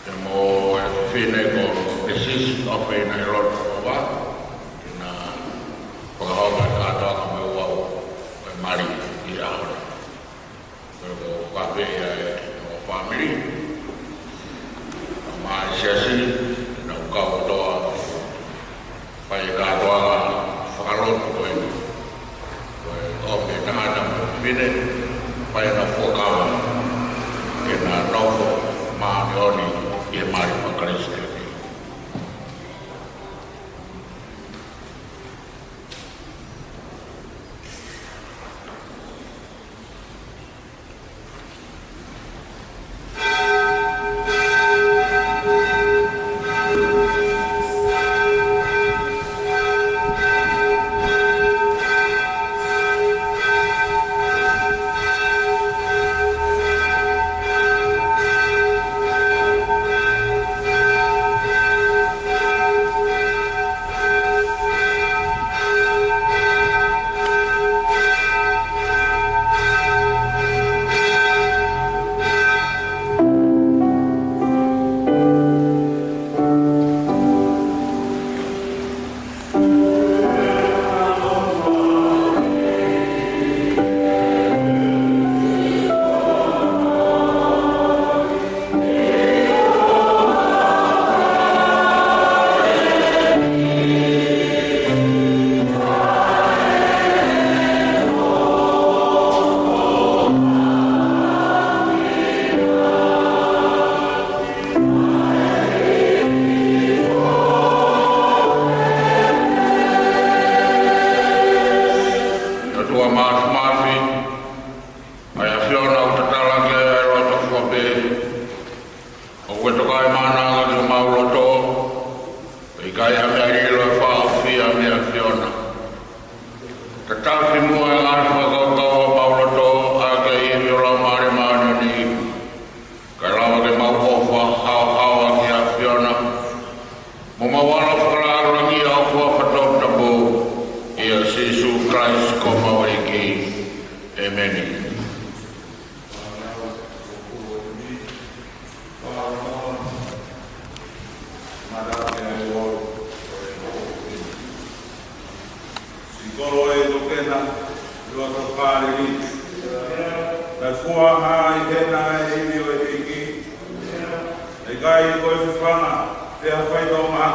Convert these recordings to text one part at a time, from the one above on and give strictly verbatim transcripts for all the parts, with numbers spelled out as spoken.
Pea mo e fefine ko Misisi ʻOfeina Helotu Fova, ke na fakahoko e kātoanga mo e ouau ʻo e mali ʻi he ʻaho ni. Pea ko e kaveinga ʻa e fāmili, kae ʻumaʻā e siasi, ke nau kau kotoa, fai e kātoanga fakalotu ko eni. Ko e ʻomi e tangata mo e fefine, fai ʻenau fuakava, ke na nofo māʻoniʻoni ʻi he mali faka-Kalisitiane. ʻOtua Māfimafi, ʻa e ʻAfiona ʻoku tatala ki ai ʻa e loto fua pē, ʻoku ke tokaimaʻananga ki homau loto, ʻe ʻikai ha meʻa lilo ʻe fakaofo ia mei he ʻAfiona. Tatafi muʻa e ngaahi fakakaukau ʻo homau loto, ʻaki e ivi ʻo e Laumālie Māʻoniʻoni, kae lava ke mau ʻofa haohaoa ki he ʻAfiona, mo mau ala fakalāngilangiʻia ho huafa toputapu, ʻia Sīsū Kalaisi ko homau ʻEiki. ʻĒmeni. Sikolo e tokena, lua tokāleli. Kae fua hā ʻi hena e ivi ʻo e ʻEiki. ʻE ʻikai ko e fefanga, pe ha faitoʻo maha.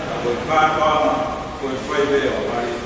Ka ko e kātoanga, ko e fai lea ʻo e ʻEiki.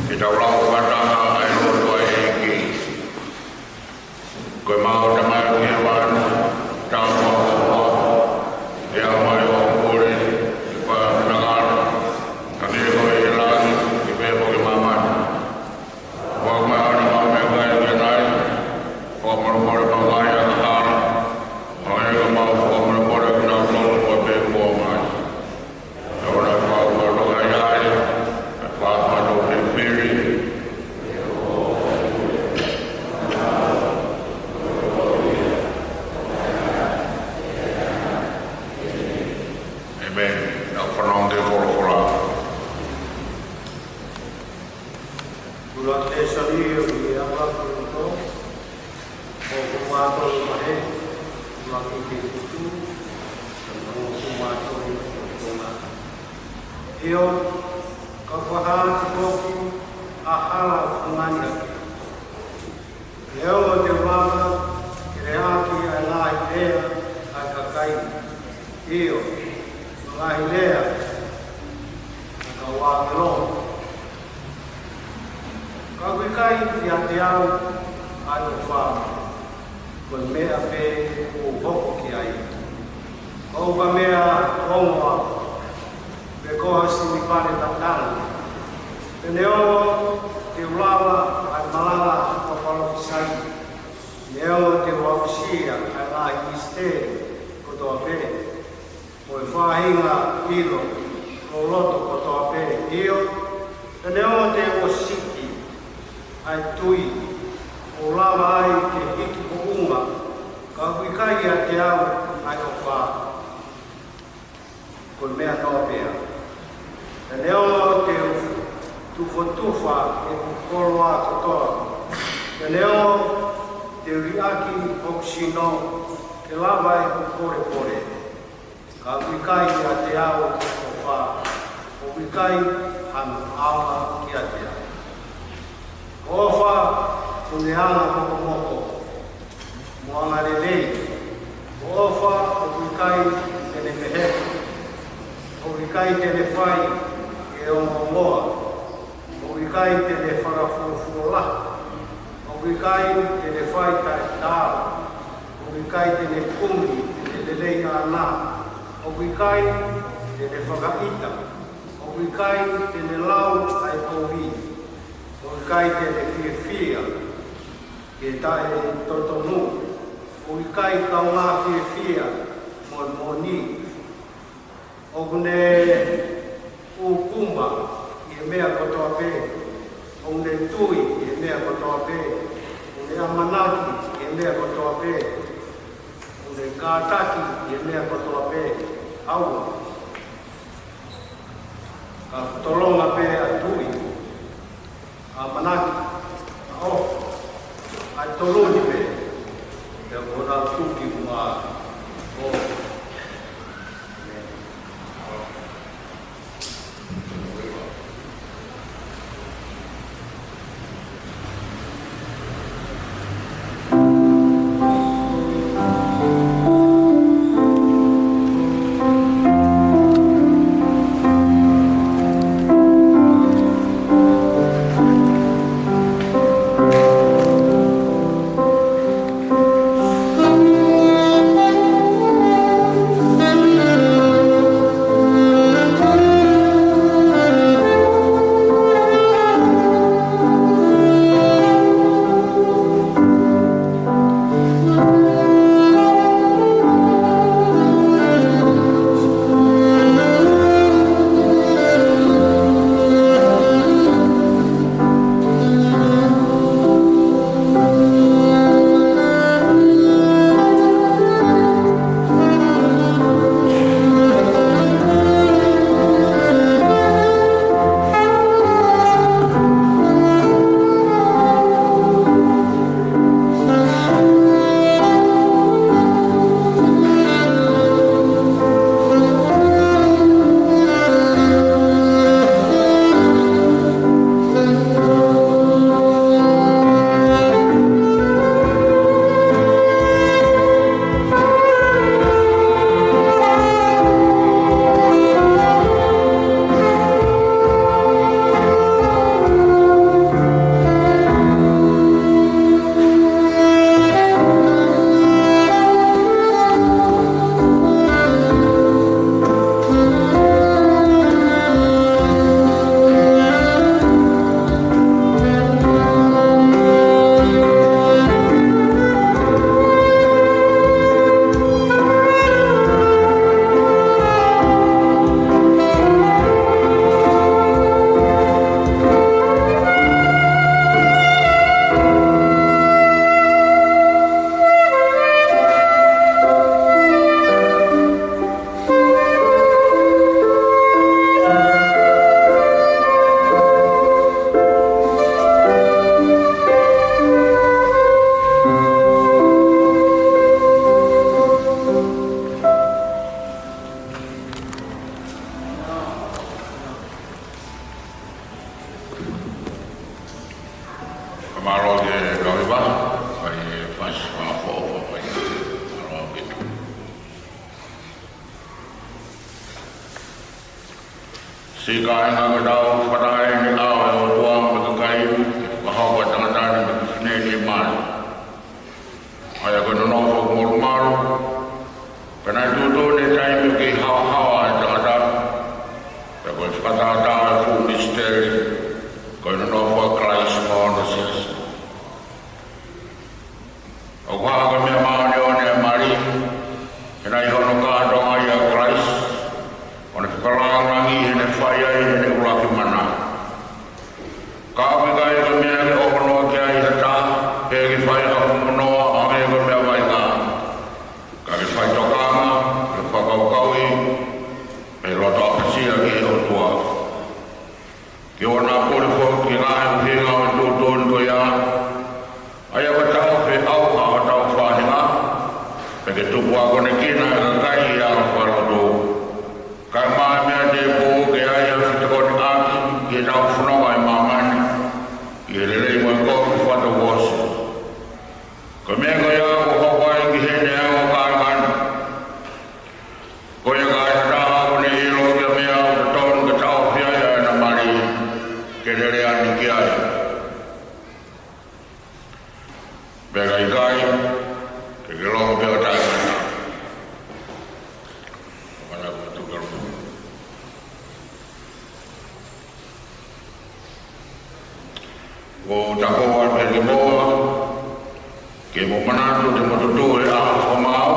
Ke tau lau fakataha ʻa e lotu ʻa e ʻEiki. Ko ʻemau Tamai ʻoku ʻi hēvani, tau maʻu ʻa hoʻo ʻafio, ke hoko mai hoʻo pule, ke fai ho finangalo, hangē ko ia ʻi langi, ke pehē foki ʻi māmani. Foaki mai ʻanenai ʻemau meʻakai ʻanenai, fakamolemoleʻi ʻemau ngaahi angahala, hangē ko ʻemau fakamolemoleʻi ʻa kinautolu ʻoku mau fai pē ki homau ngaahi. ʻĒmeni. Tau fanongo ki he folofola. Ko e lēsoni ʻi he ʻaho ni, ko e ʻuluaki Mātiu vahe, ʻuluaki ki he fitu, ʻuluaki Mātiu vahe ʻuluaki. ʻIo, ka u fakahā atu foki ha hala ʻoku fungani hake. Neongo te u lava ke lea ʻaki ʻa e ngaahi lea ʻa e kakai, ʻio, mo e ngaahi lea ʻa e kau ʻāngelo, ka ʻoku ʻikai ʻiate au ʻa e ʻofa, ko e meʻa pē ʻoku ou hoko ki ai, ko e ʻuhinga meʻa ongo au, pe ko ha sini pale tatau. Pea neongo te u lava ʻa e malanga fakapalōfisai, neongo te u aʻusia ʻa e ngaahi misiteli kotoa pē, mo e faʻahinga ʻilo loloto kotoa pē, ʻio, pea neongo te u ʻosiki ʻa e tui ʻo lava ai ke hiki hounga, ka ʻoku ʻikai ʻiate au ʻa e ʻofa, ko e meʻa noa pē ia. Pea neongo te u tufotufa ʻeku koloa kotoa, pea neongo te u liʻaki hoku sino ke lava ʻeku polepole, ka ʻoku ʻikai ʻiate au ʻa e ʻofa, ʻoku ʻikai hano ʻaonga kiate au. Ko e ʻofa ʻoku ne anga mokomoko mo angalelei. Ko e ʻofa ʻoku ʻikai te ne meheka, ʻoku ʻikai te ne fai ke ongoongoa, ʻoku ʻikai te ne fakafuofuolahi, ʻoku ʻikai te ne fai taʻetaau, ʻoku ʻikai te ne kumi ʻene lelei ʻaʻana, ʻoku ʻikai te ne fakaʻita, ʻoku ʻikai te ne lau ʻa e kovi, ʻoku ʻikai te ne fiefia ki he taʻetotongi, ʻoku ʻikai kaungā fiefia mo e moʻoni, ʻoku ne ʻūkuma ʻi he meʻa kotoa pē, ʻoku ne tui ʻi he meʻa kotoa pē, ʻoku ne ʻamanaki ʻi he meʻa kotoa pē, ʻoku ne kātaki ʻi he meʻa kotoa pē. ʻAua, ka tolonga pē ʻa e tui, ʻamanaki, ʻa e ʻofa, ʻa e tolu ni pē, pea ko ʻenau tuki mo ʻenau ʻofa. Fakamālō ki he kau hiva, kae fasi fakaʻofoʻofa mai. Mālō ʻaupito. Siʻi kāinga, ko ʻetau fakataha ʻi he ʻao ʻo e ʻOtua mo e kakai, fakahoko ʻa e tangata ni mo e fefine ni ʻi he mali. ʻA ia ko e nonofo ʻoku molumalu, pea naʻe tuʻutuʻuni e taimi ʻoku kei haohaoa ai e tangata, pea ko e fakatātā ʻo e fuʻu misiteli, ko e nonofo ʻa Kalaisi mo hono siasi. ʻOku hā ko e meʻa māʻoniʻoni ʻa e mali, he naʻe ʻi hono kātoanga ʻa Kalaisi, ʻo ne fakalāngilangiʻi heʻene fai ai ʻene ʻuluaki mana. Ka ʻoku ʻikai ko e meʻa ke ʻohonoa ki ai ha taha, pe ke fai ha fuʻu noa ʻo hangē ko e meʻa vaʻinga. Ka ke fai tokanga, ke fakakaukauʻi, pea loto ʻapasia ki he ʻOtua. Ke ʻoua naʻa puli foki ki he ngaahi ʻuhinga ʻo e tuʻutuʻuni ko ia, ʻa ia ko e taʻofi ʻauha hotau faʻahinga, pea ke tupu akonekina e kakai ʻi he ʻalu fakalotu. Kae ʻumaʻā e meʻa tēpū ke ʻai ha fetokoniʻaki ki heʻetau fononga ʻi māmani, ʻi he lelei mo e kovi fakatouʻosi. Ko e meʻa ko ia ʻoku hoko ai ki heʻene ʻaonga kāinga ni. Ko ia ka ai ha taha ʻoku ne ʻilo ki ha meʻa ʻoku totonu ke taʻofi ai ʻa ʻene mali, ke ne lea ni ki ai. Pea ka ʻikai, ke ke longo pē ʻo taʻengata. Mana ko tu kalu. ʻOku ou takoto atu kiate kimoua, ke mou manatu te mou tutu he ʻaho fakamaau,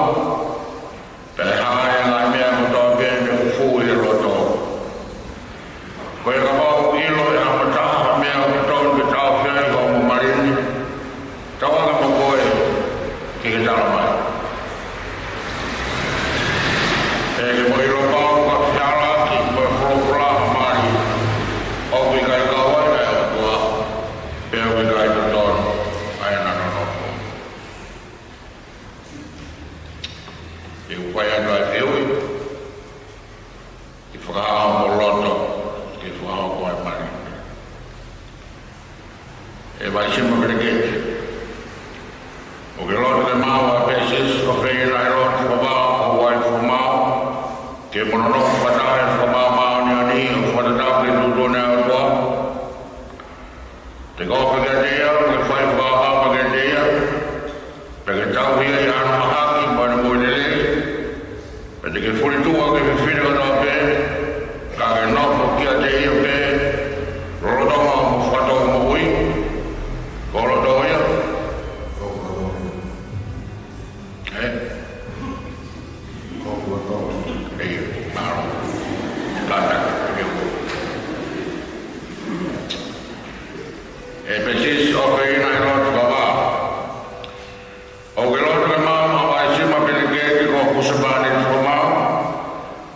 pea ʻe hā ʻa e ngaahi meʻa kotoa pē ne fufū ʻi he loto. Ko ia kapau ʻoku ʻilo ʻe hamataha ha meʻa ʻoku totonu ke taʻofi ai hoʻomo mali ni, tauange mo koe ke ke tala mai. Pea ke mou ʻilo pau ka fehālaaki mo e folofola ʻa e mali, ʻoku ʻikai kau ai ʻa e ʻOtua, pea ʻoku ʻikai totonu ʻa ʻena nonofo. Te u fai atu ʻa e fehuʻi, ke fakahā homo loto, ke fakahoko ʻa e mali. ʻE Vaisima Peleketi, ʻoku ke loto ke maʻu ʻa e pēsisi ʻofeina ʻi he lotu fakavā ʻo Haʻapai Fakamaau, ke mo nonofo fakataha he fakamaau māʻoniʻoni ʻo fakatatau ki he tuʻutuʻuni ʻa e ʻOtua? Te ke ʻofa kiate ia, mo ke fai fakamaama kiate ia, pea ke tauhi ia ʻi hano mahaki mo ʻene moʻui lelei, pea te ke fulituʻa ki he fefine kotoa pē, ka ke nofo kiate ia pē lolotonga hoʻomo fakatou moʻui. Ko ho loto ia? Ē? Ē, mālō. Kātaki, ē. ʻE pēsisi ʻofeina ʻi he lotu fakavā, ʻoku ke loto ke maʻu ʻa Vaisima Peleketi ko ho husepāniti fakamaau,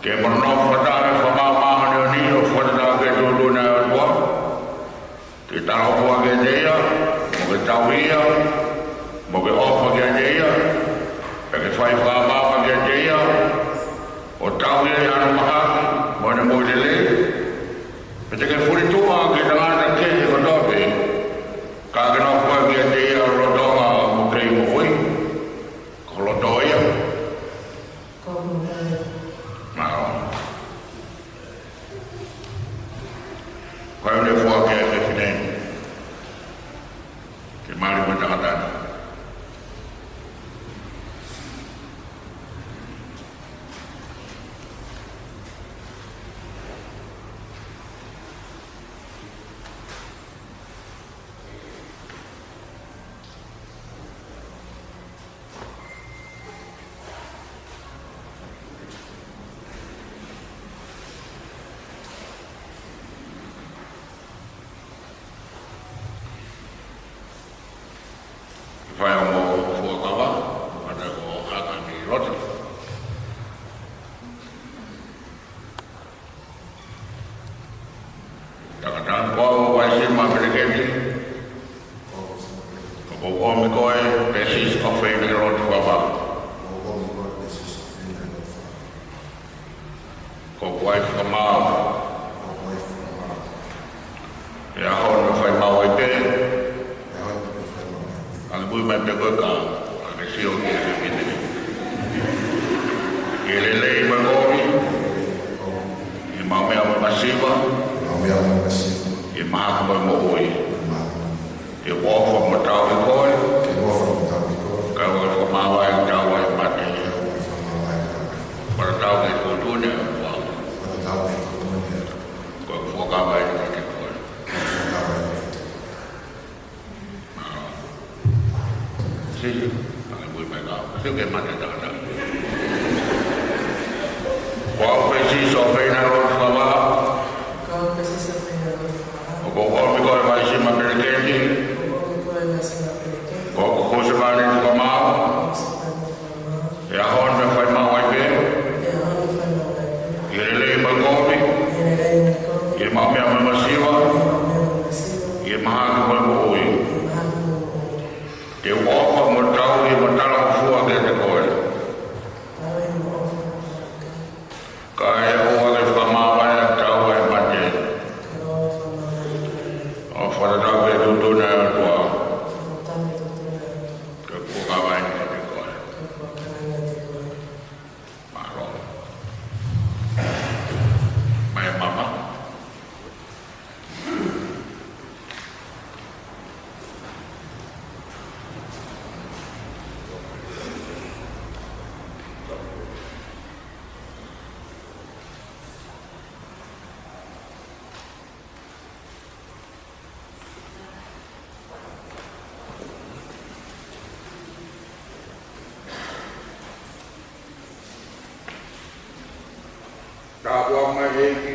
ke mo nonofo fakataha he fakamaau māʻoniʻoni ʻo fakatatau ki he tuʻutuʻuni ʻa e ʻOtua? Te ke talangofua kiate ia, mo ke tauhi ia, mo ke ʻofa kiate ia, pea ke fai fakamaama kiate ia, ʻo tauhi ia ʻi hano mahaki mo ʻene moʻui lelei? Pe te ke fulituʻa ki he tangata kehe kotoa pē, ka ke nofo kiate ia lolotonga hoʻomo kei moʻui? Ko ho loto ia? Mālō. Ko e ʻuhinga foaki ʻa e fefine ni ke mali mo e tangata ni. Fai hoʻomo fuakava, ʻo hata ko haka ni loto. Tangata, ko au Vaisima Peleketi, ʻoku ou ʻomi koe, pēsisi ʻofeina ʻi he lotu fakavā, ko hoku uaifi fakamaau, ʻI he ʻaho ni ʻoku fai maʻu ai pē. ʻAnge pui mai pē koe ka, ʻa ke sio ki he fefine. ʻI he lelei mo e kovi, ʻi he maʻu meʻa mo e masiva, ʻi he mahaki mo e moʻui. Ke u ʻofa mo tauhi koe. Kae ʻoua ke fakamāvae ʻa e tauhi ʻa e mate. Fakatatau ki he tuʻutuʻuni ʻa e ʻOtua. Ko e fuakava eni kiate koe. Mālō. Sisi, ʻange pui mai ka. Sio ki he mate tangata. Ko au pē Sīsū ʻa e feina ʻo e lotu fakavaʻa. Ko au pē Sīsū ʻa e feina ʻo e lotu fakavaʻa. ʻOku ou ʻomi koe ʻe Vaisima Peleketi. ʻOku ou ʻomi koe ʻe Vaisima Peleketi. Ko hoku husepāniti fakamaau. Ko hoku husepāniti fakamaau. ʻI he ʻaho ni ʻoku fai maʻu ai pē. ʻI he ʻaho ni ʻoku fai maʻu ai pē. ʻI he lelei mo e kovi. ʻI he lelei mo e kovi. ʻI he maʻu meʻa mo e masiva. ʻI he maʻu meʻa mo e masiva. ʻI he mahaki mo e moʻui. ʻI he mahaki mo e moʻui. Ke u ʻofa mo tauhi mo talangofua kiate koe. Tauhi mo ʻofa mo talangofua. Kae ʻoua ke fakamāvae ʻa e tauhi ʻa e mate. Kae ʻoua ke fakamāvae ʻa e tauhi ʻa e mate. ʻO fakatatau ki he tuʻutuʻuni ʻa e ʻOtua. Fakatatau ki he tuʻutuʻuni ʻa e ʻOtua. Ko e fuakava eni kiate koe. Ko e fuakava eni kiate koe. Mālō. Mai mama. Tāpuaki mai ʻEiki,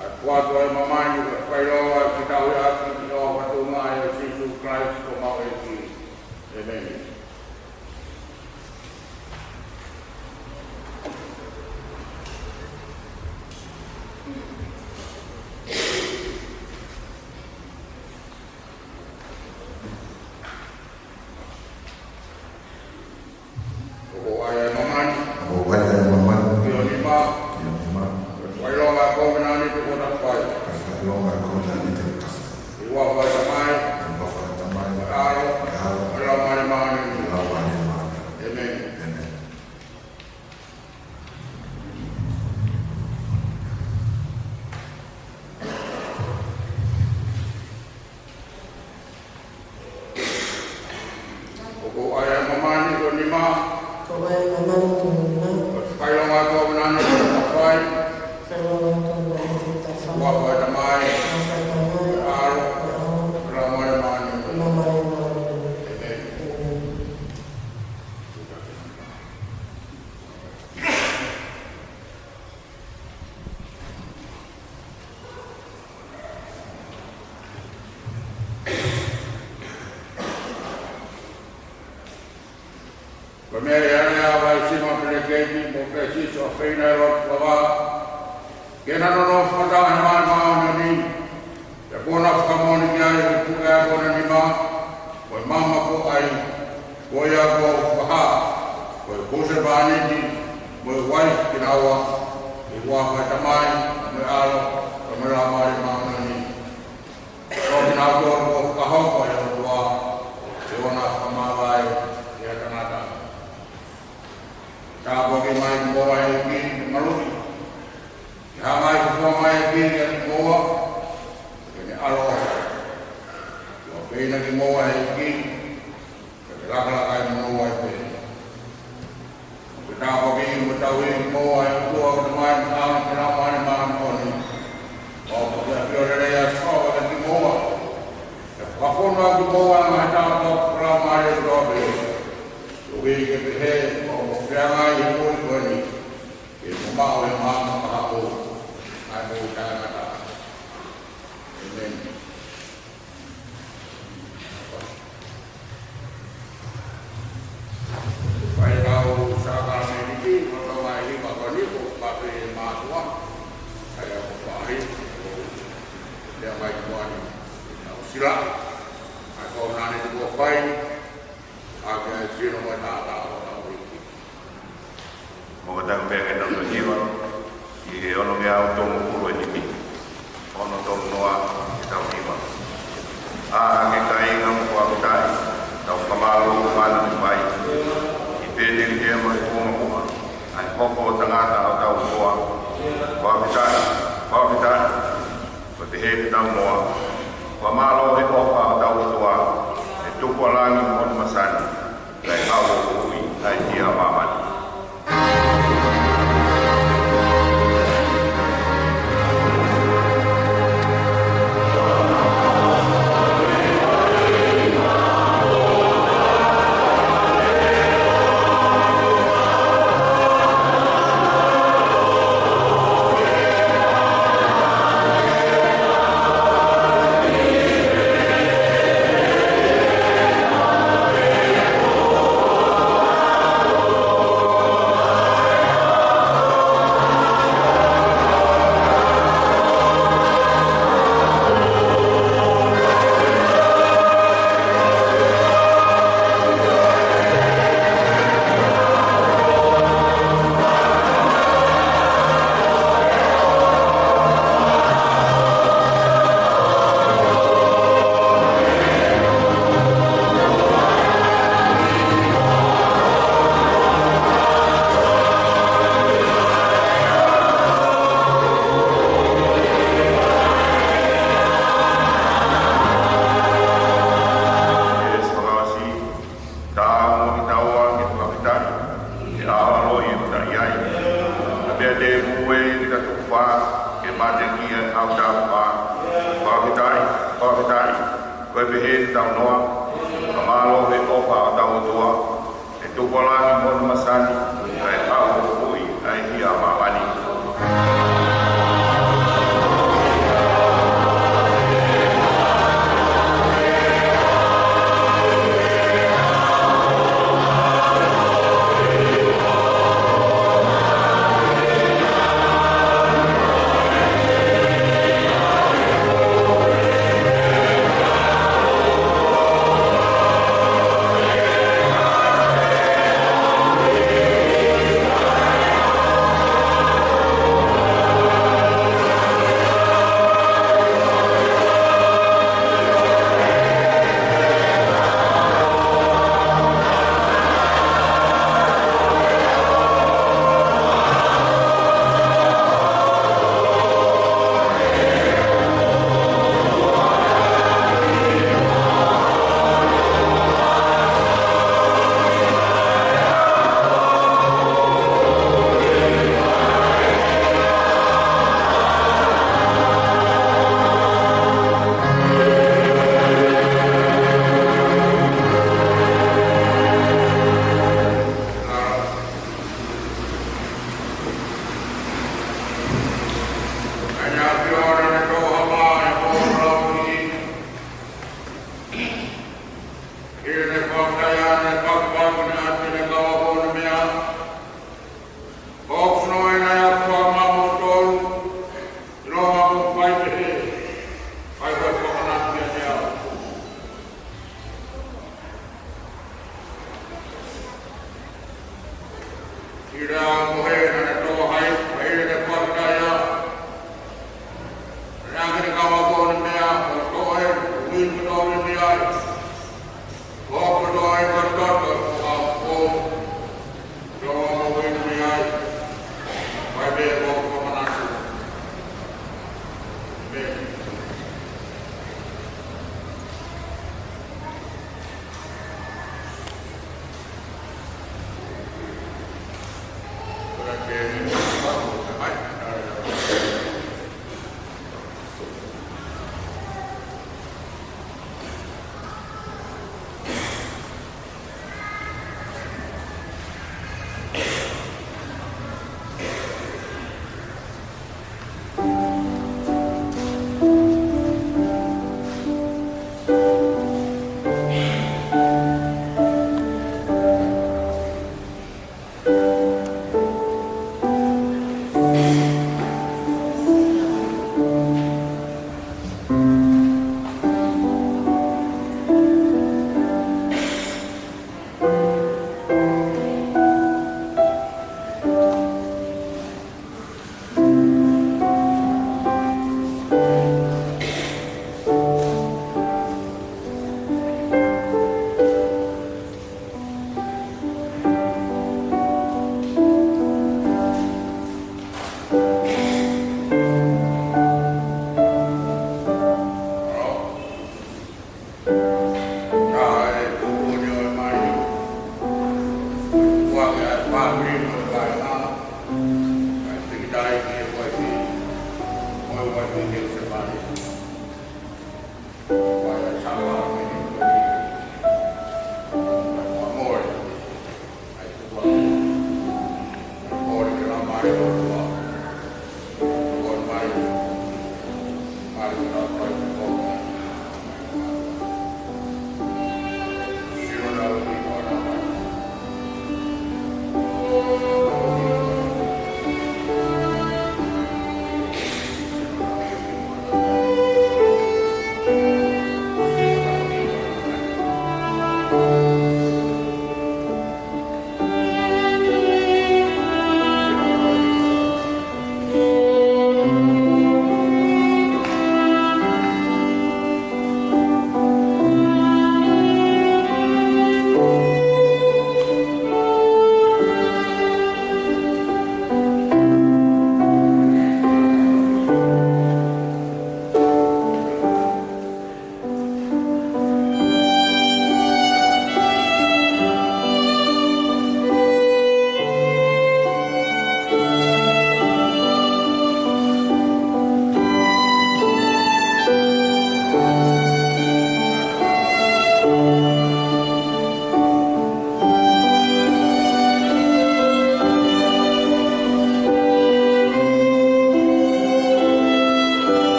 ʻa e fuata ʻa e māmani, ʻa e fakaʻilonga, ʻa e fetauhiʻaki, ʻi he huafa tuʻunga ʻo Sīsū Kalaisi ko homau ʻEiki. ʻĒmeni. ʻOku ʻai ʻa e māmani. ʻOku ʻai ʻa e māmani. Ki ho nima. Ki ho nima. Ko e fakaʻilonga ʻa e kovinānite kuo ta fai. Ko e fakaʻilonga ʻa e kovinānite kuo ta fai. ʻI he huafa ʻo e Tamai. ʻI he huafa ʻo e Tamai. Mo e ʻAlo. Mo e ʻAlo. Mo e Laumālie Māʻoniʻoni. Mo e Laumālie Māʻoniʻoni. ʻĒmeni. ʻĒmeni. ʻOku ʻai ʻa e māmani ki ho nima. ʻOku ʻai ʻa e māmani ki ho nima. Ko e fakaʻilonga ʻa e kovinānite kuo ta fai. Fakaʻilonga ʻa e kovinānite kuo ta fai. ʻI he huafa ʻo e Tamai. ʻI he huafa ʻo e Tamai. Mo e ʻAlo. Mo e ʻAlo. Mo e Laumālie Māʻoniʻoni. Mo e Laumālie Māʻoniʻoni. ʻĒmeni. ʻĒmeni. Ko e meʻa ʻi he ʻalu ʻa Vaisima Peleketi mo Pesisi ʻo e feina ʻo e lotu fakavaʻa, ke na nonofo fakataha he Laumālie Māʻoniʻoni, pea kuo na fakamoʻoni ki ai ʻa e puke ʻa kinaua nima, mo e maama kuo ʻai, ko ia kuo fakahā, ko e husepāniti, mo e uaifi kinaua, ʻi he huafa ʻo e Tamai, mo e ʻAlo, mo e Laumālie Māʻoniʻoni. Ko kinautolu kuo fakahoko ʻe he ʻOtua, ke ʻoua naʻa fakamāvae ʻe ha tangata. Tāpuakiʻi mai kimoua ʻe he ʻEiki, ke maluʻi. Ke hanga ʻe he ʻOtua mai ʻEiki kiate kimoua, ke ne ʻaloʻofa. Kuo feina kimoua ʻe he ʻEiki, ke ke lakalaka ʻi he monū ai pē. Ke tāpuakiʻi mo tauhi kimoua ʻe he ʻOtua ko e Tamai, mo e ʻAlo, mo e Laumālie Māʻoniʻoni. ʻO ke ʻafio lelei ʻa Sihova kiate kimoua. Ke fakafonu ʻa kimoua ʻi he ngaahi tapa ʻo e Laumālie Māʻoniʻoni. Koeʻuhi ke pehē, ʻo mou feangai ʻi he moʻui ko eni. Ke mou maʻu ʻa e maama pahako ʻa e moʻui taʻengata. ʻĒmeni. Fai ʻetau sākalamēniti, ko e tau ngaahi hima ko eni, ko e pape mātuʻa. Sai au ko pahi, ko e lea mai kuani, ʻetau sila. ʻA e kovinānite kuo fai, ʻa e sino mo e taʻataʻa ʻo hotau ʻEiki. Mou kātaki pē ke tau hiva, ʻi he ono ngeau tolungofulu ʻe nima. Ono tolu noa, Noa. Fakamālō he ʻofa ʻa hotau ʻOtua, ʻe tuku ʻa langi mo hono masani, kae haʻu ʻo moʻui ʻa e hia ʻa māmani. Tau mo kitaua ke fakafetaʻi, he ʻaho ʻaloʻi ʻoku ta ʻi ai. Ko e meʻa tēpū ē ke ta tukufā, ke matekia ʻa e ʻaho tāpuhā. Fakafetaʻi, fakafetaʻi, ko e pehē ʻetau noa. Fakamālō he ʻofa ʻa hotau ʻOtua, ʻe tuku ʻa langi mo hono masani, kae haʻu ʻo moʻui ʻa e hia ʻa māmani.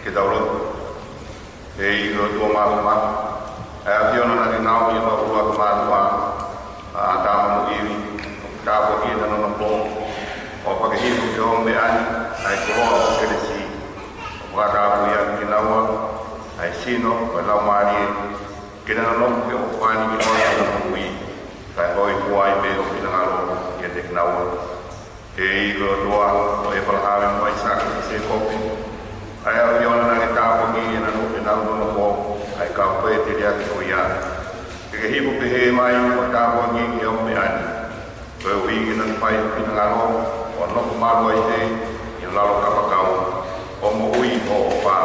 Ke tau lotu. ʻE ʻOtua Māfimafi, ʻa e ʻAfiona naʻa ke ngaohi ʻa e ʻuluaki mātuʻa, ʻa ʻĀtama mo ʻIvi, ʻo tāpuakiʻi ʻenau nonofo, ʻo fakaʻehiʻehi ʻi he ʻaho ni ʻa e koloa ʻo e kelesi, ʻo fakatapui ʻaki kinaua ʻa e sino mo e laumālie, ke nau nonofo ke ʻofa ni ki he ʻOtua ʻi he moʻui, kae hōifua ai pē ho finangalo ʻiate kinaua. ʻE ʻOtua ʻo ʻĒpalahame mo ʻAisake mo Sēkope, ʻa e ʻAfiona naʻa ke tāpuakiʻi ʻenau, ʻenau nonofo, ʻa e kau pēteliake ko ia, ke ke hifo pehē mai ʻo tāpuakiʻi ʻa e ʻaho ni, koeʻuhi ke nau fai ho finangalo, ʻo nofo malu ai pē ʻi ho lalo kapakau, ʻo moʻui ʻi hoʻo ʻofa,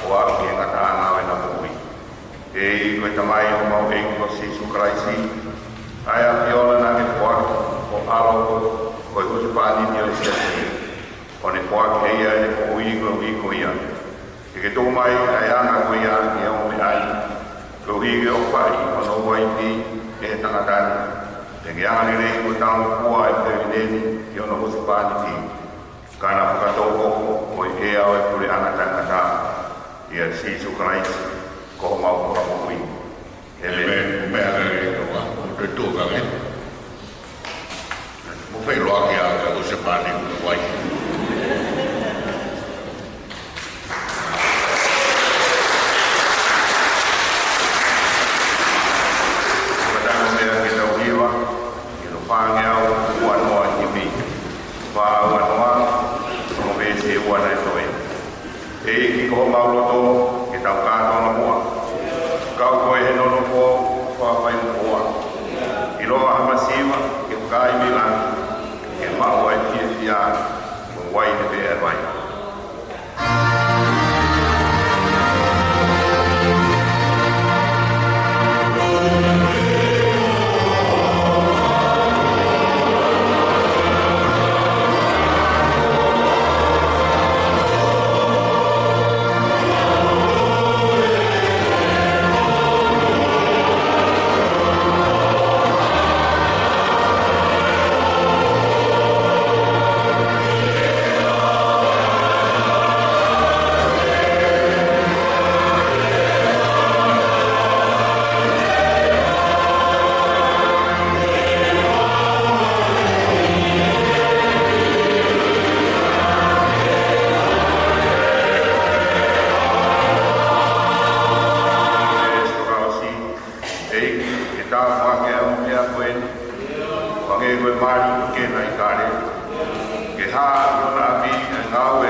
ʻo aʻu ki he ngataʻanga ʻo ʻenau moʻui. ʻE ʻOtua, ko e Tamai ʻo homau ʻEiki ko Sīsū Kalaisi, ʻa e ʻAfiona naʻa ke foaki ho ʻAlo ko e husepāniti ʻo e Siasi, ʻo ne foaki ʻe ia ʻene moʻui koeʻuhi ko ia, ke ke tuku mai ʻa e anga ko ia ʻi he ʻaho ni, koeʻuhi ke ʻofaʻi hono uaifi ʻe he tangata ni, pea ke angalelei mo talangofua ʻa e fefine ni ʻi hono husepāniti, ka na fakatouʻosi ʻi he ʻea ʻo e puleʻanga taʻengata, ʻia Sīsū Kalaisi ko homau Fakamoʻui. ʻĒmeni. ʻĒmeni. Ko e meʻa lelei ʻaupito, ko e tuʻu ange. Mou feʻiloaki ā, ka ko e husepāniti ko e uaifi. Ko e taha meʻa ke tau hiva, ʻi he fāngeau uanoa himi. Fā uanoa, ko e veesi ua naʻe toe. ʻEiki, ko homau loto ke tau kātoa muʻa, kau koe he nonofo fakafaingofuoa. ʻIlonga ha masiva ke kai mei langi, ke maʻu ai fiefia, ko e uaine pē ʻa e vai. ʻEiki, ke tāpuakiʻi ʻa e meʻa ko eni Ko e mali ke na i kale. Ke hā ʻi hona ʻapi ʻa e ngāue